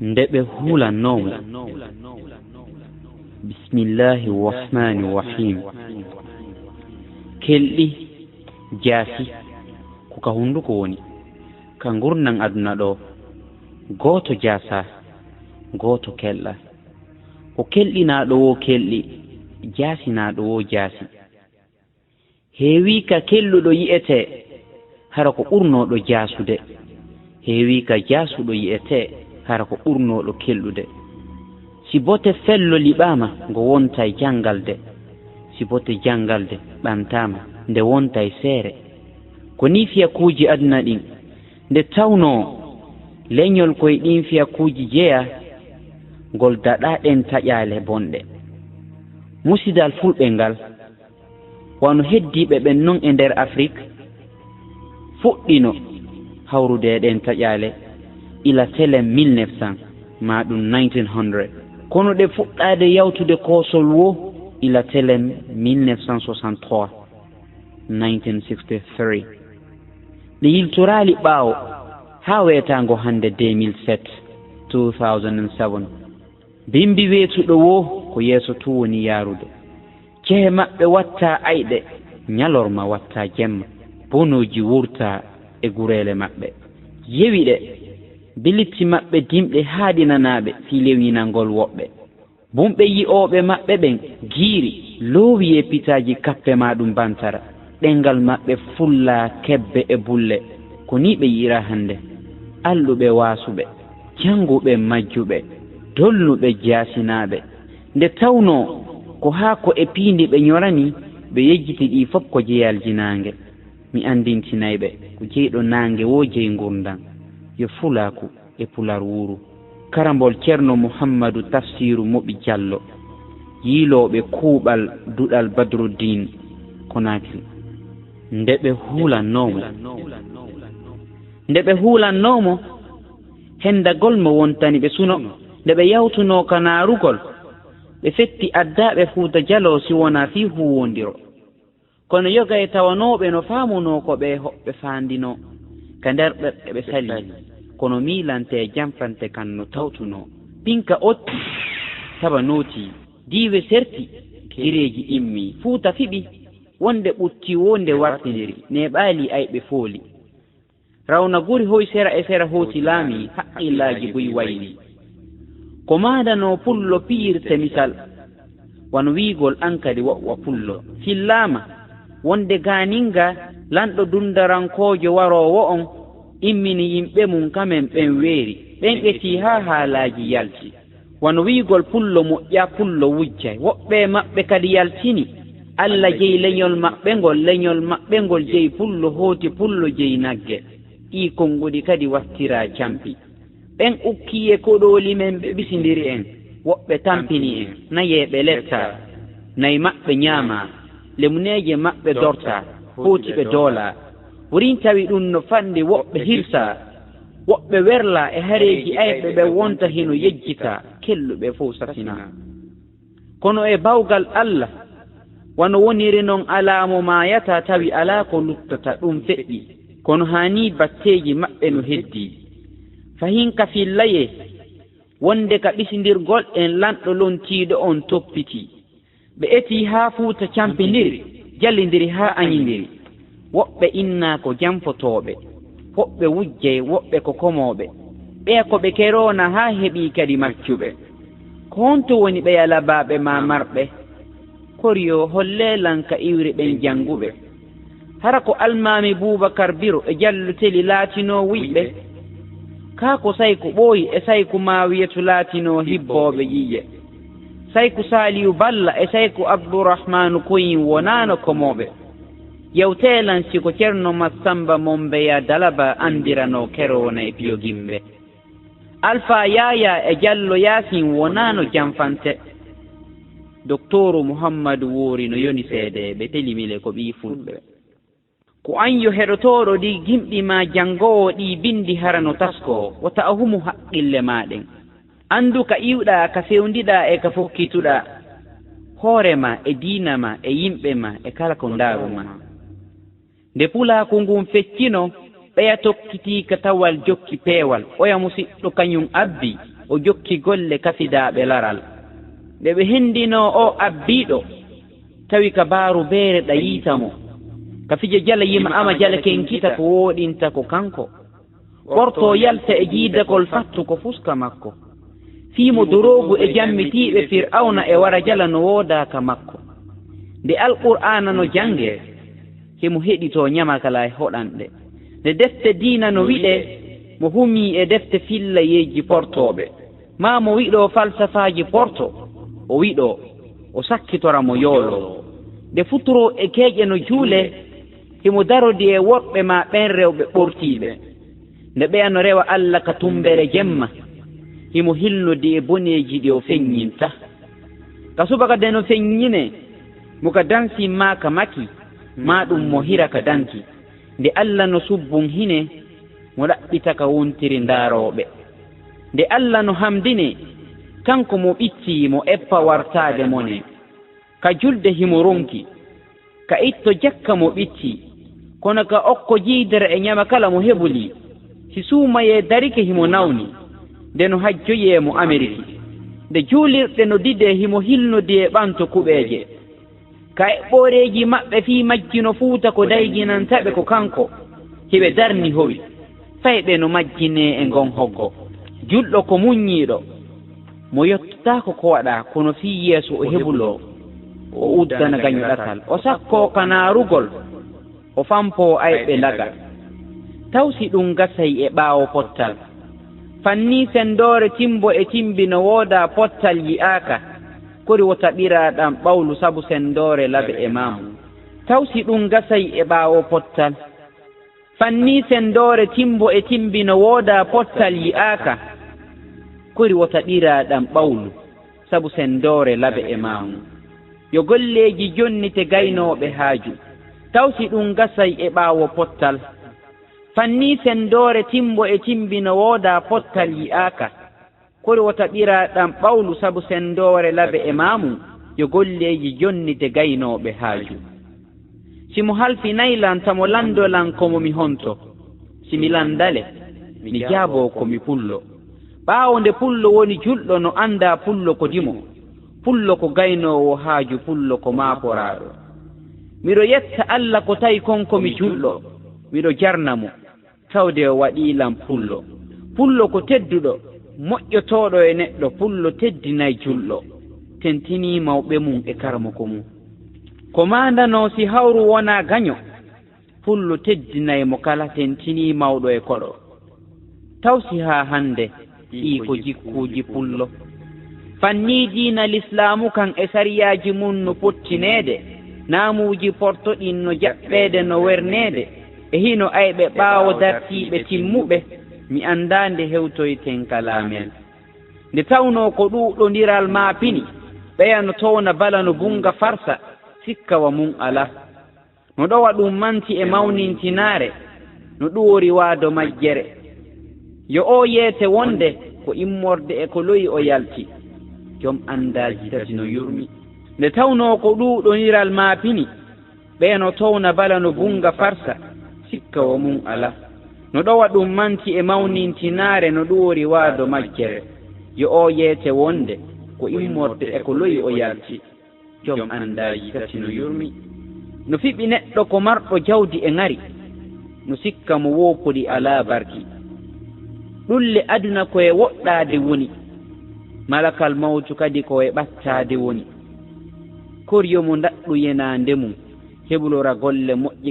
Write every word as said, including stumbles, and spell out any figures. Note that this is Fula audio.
Nde ɓe huulannoo mo. Bismillaahi rahmaani rahiim. Kelɗi, jaasi, ko ka hunnduko woni, ka ngurndan aduna ɗoo. Gooto jaasaa, gooto kelɗaa. Ko kelɗinaaɗo woo kelɗi, jaasinaaɗo woo jaasi. Heewii ka kelɗuɗo yi'etee, hara ko ɓurnooɗo jaasude. Heewii ka jaasuɗo yi'etee, hara ko ɓurnooɗo kelɗude. Si bote fello liɓaama, ngo wontay janngalde. Si bote janngalde ɓantaama, nde wontay seere. Ko nii fiyakuuji aduna ɗin. Nde tawnoo leñol ko e ɗiin fiyakuuji jeyaa, ngol daɗaa ɗeen taƴaale bonɗe. Musidal Fulɓe ngal, wano heddiiɓe ɓen non e nder Afrik, fuɗɗino hawrude e ɗeen taƴaale ila telen mille neuf cents, maa ɗum nineteen hundred. Kono ɗe fuɗɗaade yawtude koosol woo ila telen mille neuf cent soixante-trois, nineteen sixty-three. Ɗe yiltoraali ɓaawo haa weetaango hannde deux mille sept, two thousand and seven. Bimbi weetuɗo woo ko yeeso tun woni yaarude. Cehe maɓɓe wattaa ayɗe, ñalorma wattaa jemma. Bonooji wurtaa e gureele maɓɓe. Yewi ɗe, bilitti maɓɓe dimɗe haaɗinanaaɓe fii lewñinangol woɓɓe. Bumɓe yi'ooɓe maɓɓe ɓen giiri, loowi e pitaaji kappe maa ɗum bantara. Ɗemngal maɓɓe fullaa kebbe e bulle. Ko nii ɓe yi'iraa hannde. Alɗuɓe waasuɓe, jannguɓe majjuɓe, dolnuɓe jaasinaaɓe. Nde tawnoo ko haako e piindi ɓe ñorani, ɓe yejjiti ɗii fof ko jeyalji naange. Mi anndintinay ɓe ko jeyɗo naange woo jeyi ngurndan. Yo fulaaku e pular wuuru. Karambol Ceerno Muhammadu Tafsiiru Moɓi Jallo, yiilooɓe kuuɓal duɗal Badruddin Konakri. Nde ɓe huulannoo mo. Nde ɓe huulannoo mo, hendagol mo wontani ɓe suno. Nde ɓe yawtunoo ka naarugol, ɓe fetti addaaɓe Fuuta Jaloo si wonaa fii huuwondiro. Kono yoga e tawanooɓe no faamunoo ko ɓe hoɓɓe faandinoo. Ka nder ɓerɗe ɓe salii, kono miilante e janfante kan no tawtunoo. Pinka otti, saba nootii, diiwe serti, gireeji immii, Fuuta fiɓi, wonde ɓutti woo nde wartindiri, neeɓaali ayɓe fooli. Rawna guri hoy sera e sera hooti laamii, haqqillaaji buy waylii. Ko maandanoo pullo piyirte misal, wano wi'ugol an kadi wo'wa pullo. Fillaama wonde gaaninga lanɗo dundarankoojo waroowo on immini yimɓe mun kamen ɓen weeri, ɓen etii haa haalaaji yalti. Wano wi'ugol pullo moƴƴaa, pullo wujjay. Woɓɓe e maɓɓe kadi yaltini. Alla jeyi leñol maɓɓe ngol, leñol maɓɓe ngol jeyi pullo, hooti pullo jeyi nagge. Ɗii konnguɗi kadi wattiraa campi. Ɓen ukkii e koɗooli men ɓe ɓisindiri en. Woɓɓe tampini en. Nayee ɓe lettaa. Nayi maɓɓe ñaamaa. Lemuneeje maɓɓe dortaa. Hooti ɓe doolaa. Wurin tawi ɗum no fanɗi woɓɓe hirsaa. Woɓɓe werlaa e hareeji ayɓe ɓe wonta hino yejjitaa, kelluɓe fow sasinaa. Kono e bawgal Alla, wano woniri non alaa mo maayataa tawi alaa ko luttata, ɗum feƴƴi. Kono haa nii batteeji maɓɓe no heddii. Fahin ka fillayee, wonde ka ɓisindirgol en lanɗo lontiiɗo on toppitii. Ɓe etii haa Fuuta campindiri, jallindiri haa añindiri. Woɓɓe innaa ko janfotooɓe, woɓɓe wujjay, woɓɓe ko komooɓe. Ɓeya ko ɓe keroona haa heɓii kadi maccuɓe. Ko honto woni ɓeya labaaɓe maa marɓe? Koriyo hollee lan ka iwri ɓen jannguɓe. Hara ko Almaami Buubakar Biro e Jallo Teli laatinoo wuyɓe? Kaa ko Sayku Ɓooyi e Sayku Maawiyatu laatinoo hibbooɓe ƴiƴe? Sayku Saaliyu Balla e Sayku Abdurahmaanu Koyin wonaano komooɓe. Yewtee lan si ko Cerno Massamba Mombeya Dalaba anndiranoo keroona e piyo gimbe. Alfaa Yaayaa e Jallo Yaasin wonaano janfante. Doktooru Muhammadu Woori no yoni seedeeɓe, Teli Mile ko ɓii Fulɓe. Ko an yo heɗotooɗo ɗii gimɗi maa janngoowo ɗii binndi hara no taskoo, wota a humu haqqille maa ɗen. Anndu ka iwɗaa, ka fewndiɗaa e ka fokkituɗaa hoore maa e diina maa e yimɓe maa e kala ko ndaaru maa. Nde pulaaku ngun feccino, ɓeya tokkitii ka tawal jokki peewal, oya musiɗɗo kañun abbi. o jokki golle kafidaaɓe laral. Nde ɓe hendinoo o abbiiɗo, tawi ka baaru beere ɗa yiita mo. Ka fija jala yima ama jala kenkita ko wooɗinta ko kanko. Ɓorto yalta e jiidagol fattu ko fuska makko. Fii mo doroogu e jammitiiɓe Fir'awna e wara jala no woodaa ka makko. Nde Alqur'aana no janngee, himo heɗitoo ñamakala e hoɗanɗe. Nde defte diina no wiɗee, mo humii e defte fillayeeji portooɓe. Maa mo wiɗoo falsafaaji porto, o wiɗoo, o sakkitora mo yooloo. Nde futuroo e keeƴe no juulee, himo darodi e worɓe maa ɓen rewɓe ɓortiiɓe. Nde ɓeya no rewa Alla ka tumbere jemma, himo hilnodi e boneeji ɗi o feññinta. Ka subaka nde no feññinee, mo ka dansin maa ka maki, maa ɗum mo hira ka danki. Nde Alla no subbun hine, mo ɗaɓɓita ka wontiri ndaarooɓe. Nde Alla no hamdinee, kanko mo ɓiccii mo eppa wartaade mone. Ka julde himo ronki, ka itto jakka mo ɓiccii, kono ka okko jiidere e ñama kala mo hebulii. Si suumayee darike himo nawni, nde no hajjoyee mo Ameriki. Nde juulirɗe no didee himo hilnodi e ɓanto kuɓeeje. Ka eɓɓooreeji maɓɓe fii majjino Fuuta ko dayginanta ɓe ko kanko, hiɓe darni howi. Fay ɓe no majjinee e ngon hoggo. Julɗo ko muññiiɗo, mo yottotaako ko waɗaa, kono fii yeeso o hebuloo, o uddana gaño ɗatal. O sakkoo ka naarugol, o fampoo ayɓe laga. Taw si ɗum gasay e ɓaawo pottal? Fannii senndoore timbo e timbi no woodaa pottal yi'aaka, kori wota ɓiraa ɗam ɓawlu sabu senndoore labe e maamu. Taw si ɗum gasay e ɓaawo pottal? Fannii senndoore timbo e timbi no woodaa pottal yi'aaka, kori wota ɓiraa ɗam ɓawlu sabu senndoore labe e maamu. Yo golleeji jonnite gaynooɓe haaju, taw si ɗum gasay e ɓaawo pottal? Fannii senndoore timbo e timbi no woodaa pottal yi'aaka, kori wota ɓiraa ɗam ɓawlu sabu senndoore labe e maamu, yo golleeji jonnite gaynooɓe haaju. Si mo halfinay lan, tamo lanndo lan ko mo mi honto. Si mi lanndale, mi jaaboo ko mi pullo. Ɓaawo nde pullo woni julɗo no anndaa pullo ko dimo, pullo ko gaynoowo haaju, pullo ko maaporaaɗo. Miɗo yetta Alla ko tawi kon ko mi julɗo, miɗo jarna mo, tawde o waɗii lan pullo. Pullo ko tedduɗo, moƴƴotooɗo e neɗɗo, pullo teddinay julɗo, tentinii mawɓe mum e karamoko mum. Ko maandanoo si hawru wonaa gaño, pullo teddinay mo kala, tentinii mawɗo e koɗo. Taw si haa hannde ɗii ko jikkuuji pullo? Fannii diina Lislaamu kan e sariyaaji mum no pottineede, naamuuji porto ɗin no jaɓɓeede, no werneede, e hino ayɓe ɓaawo dartiiɓe timmuɓe, mi anndaa nde hewtoyten ka laamel. Nde tawnoo ko ɗuuɗondiral maa pini, ɓeya no towna bala no bunnga farsa, sikka wa mum alaa. No ɗowa ɗum manti e mawnintinaare, no ɗuwori waado majjere. Yo o yeete wonde ko immorde e ko loyi o yalti. Jom anndaaji tati no yurmi. Nde tawnoo ko ɗuuɗoniral maa pini, ɓee no towna bala no bunnga farsa, sikka wo mum alaa. No ɗowa ɗum manti e mawnintinaare, no ɗuwori waado majjere. Yo o yeete wonde ko immorde e ko loyi o yalti. Jom anndaaji tati no yurmi. No fiɓi neɗɗo ko marɗo jawdi e ŋari, no sikka mo woopori alaa barki. Ɗulle aduna ko e woɗɗaade woni, malakal mawtu kadi ko e ɓattaade woni. Kor yo mo ndaɗɗu yenaande mum, heblora golle moƴƴe